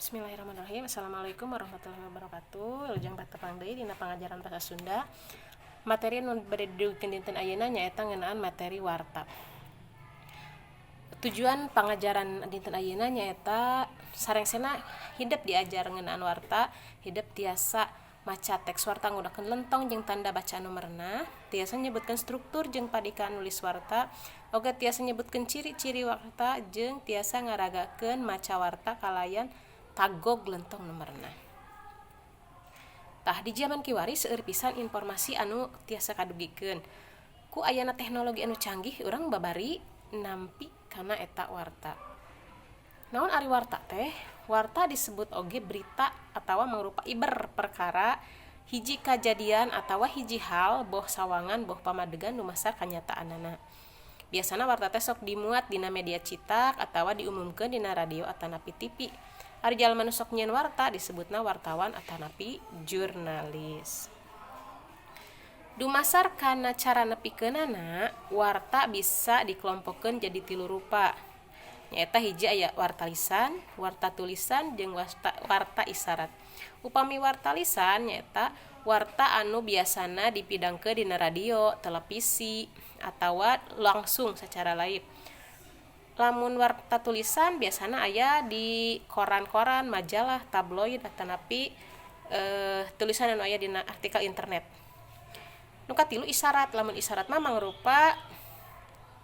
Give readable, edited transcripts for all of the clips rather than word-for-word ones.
Bismillahirrahmanirrahim. Assalamualaikum warahmatullahi wabarakatuh. Wilujeng patepang deui dina pangajaran bahasa Sunda. Materi nu bade didugikeun dinten ayeuna nyaeta ngeunaan materi warta. Tujuan pangajaran dinten ayeuna nyaeta sarengsena hidep diajar ngeunaan warta, hidep tiasa maca teks warta nggunakeun lentong jeung tanda baca anu merenah, tiasa nyebutkeun struktur jeung padikan nulis warta, oge tiasa nyebutkeun ciri-ciri warta jeung tiasa ngaragakeun maca warta kalayan tagog lentong nu merenah. Tah, di jaman kiwari seueur pisan informasi anu tiasa kadugikeun. Ku ayana teknologi anu canggih, urang babari nampi kana eta warta. Naon ari warta teh? Warta disebut oge berita atawa mangrupa iber perkara hiji kajadian atawa hiji hal, boh sawangan boh pamadegan dumasar kanyataanana. Biasana warta teh sok dimuat dina media citak atawa diumumkeun dina radio atanapi TV. Ari jalma nu sok nyieun warta disebutna wartawan atanapi jurnalis. Dumasar kana cara nepikeunana, warta bisa dikelompokeun jadi tilu rupa. Nyaeta hiji aya warta lisan, warta tulisan, jeung warta isarat. Upami warta lisan nyaeta warta anu biasana dipidangkeun dina radio, televisi, atawa langsung secara live. Lamun warta tulisan biasana aya di koran-koran, majalah, tabloid, atanapi tulisan anu aya dina artikel internet. Nu katilu isarat. Lamun isarat mah mangrupa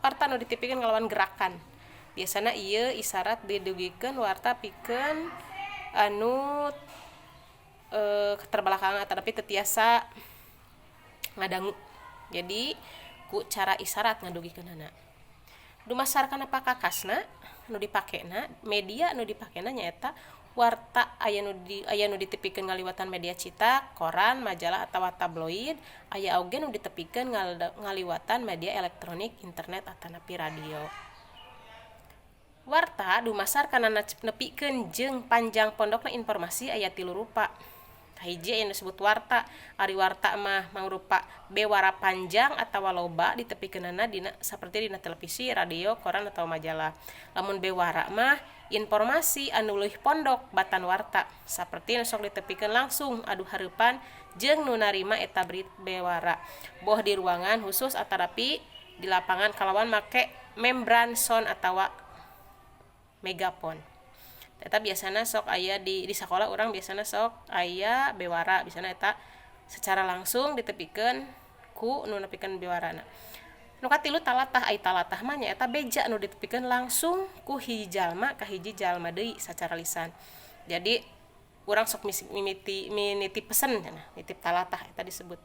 warta nu ditepikeun ngalawan gerakan. Biasana ieu isarat didugikeun warta pikeun anu keterbelakangan atanapi teu tiasa ngadangu. Jadi ku cara isarat ngadugikeunana. Dumasar kana pakakasna nu dipakena, media nu dipakena nyaeta warta aya nu ditepikeun ngaliwatan media citak, koran, majalah atawa tabloid, aya oge nu ditepikeun ngaliwatan media elektronik, internet atanapi radio. Warta dumasar kana nepikeun jeung panjang pondokna informasi aya tilu rupa. Kahiji aya nu disebut warta. Ari warta mah mangrupa bewara panjang atawa loba ditepikeunana dina saperti dina televisi, radio, koran atawa majalah. Lamun bewara mah informasi anu leuwih pondok batan warta, saperti nu sok ditepikeun langsung adu hareupan jeung nu narima eta bewara, boh di ruangan khusus atanapi di lapangan kalawan make membran sound atawa megapon. Eta biasana sok aya di sakola urang, biasana sok aya bewara, biasana eta secara langsung ditepikeun ku nu nepikeun bewarana. Nu katilu talatah. Ai talatah mah nyaeta beja nu ditepikeun langsung ku hiji jalma ka hiji jalma deui sacara lisan. Jadi urang sok mimiti nitip pesen cenah, nitip talatah, eta disebut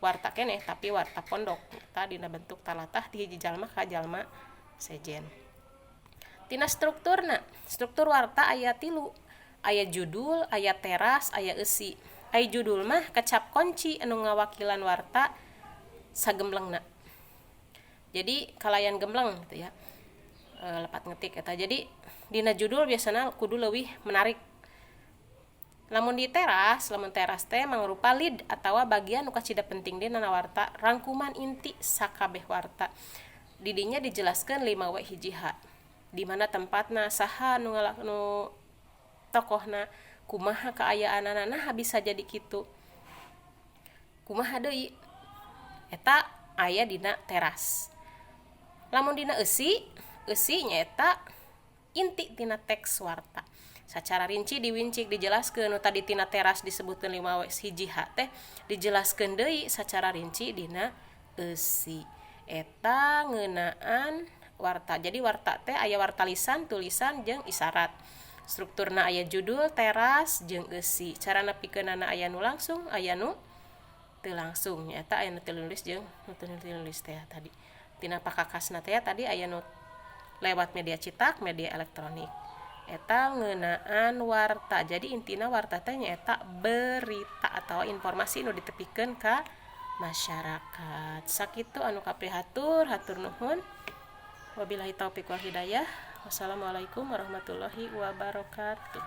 warta keneh tapi warta pondok, eta dina bentuk talatah ti hiji jalma ka jalma sejen. Tina strukturna, struktur warta aya tilu. Aya judul, aya teras, aya eusi. Ai judul mah kecap kunci anu ngawakilan warta sagemblengna. Jadi kalayan gembleng gitu ya. Lepat ngetik eta. Jadi dina judul biasana kudu leuwih menarik. Lamun di teras, lamun teras teh mangrupa lead atawa bagian nu kacida penting dina warta, rangkuman inti sakabeh warta. Didinya dijelaskeun 5 W hiji H. Di mana tempatna, saha nu nu tokohna, kumaha kaayaanana, nah bisa jadi kitu. Kumaha deui? Eta aya dina teras. Lamun dina eusi, eusi nyaeta inti tina teks warta. Sacara rinci diwincik dijelaskeun nu tadi tina teras disebutkeun 5 W hiji H teh dijelaskeun deui sacara rinci dina eusi. Eta ngeunaan warta. Jadi warta teh aya warta lisan, tulisan jeung isarat. Strukturna aya judul, teras jeung eusi. Cara nepikeunana aya nu langsung, aya nu teu langsung. Nyaeta aya nu tinulis jeung nu teu tinulis teh tadi. Tina pakakasna teh tadi aya nu lewat media cetak, media elektronik. Eta ngeunaan warta. Jadi intina warta teh nyaeta berita atau informasi nu ditepikeun ka masyarakat. Sakitu anu kapihatur, hatur nuhun. Wabillahi taufik wal hidayah. Wassalamualaikum warahmatullahi wabarakatuh.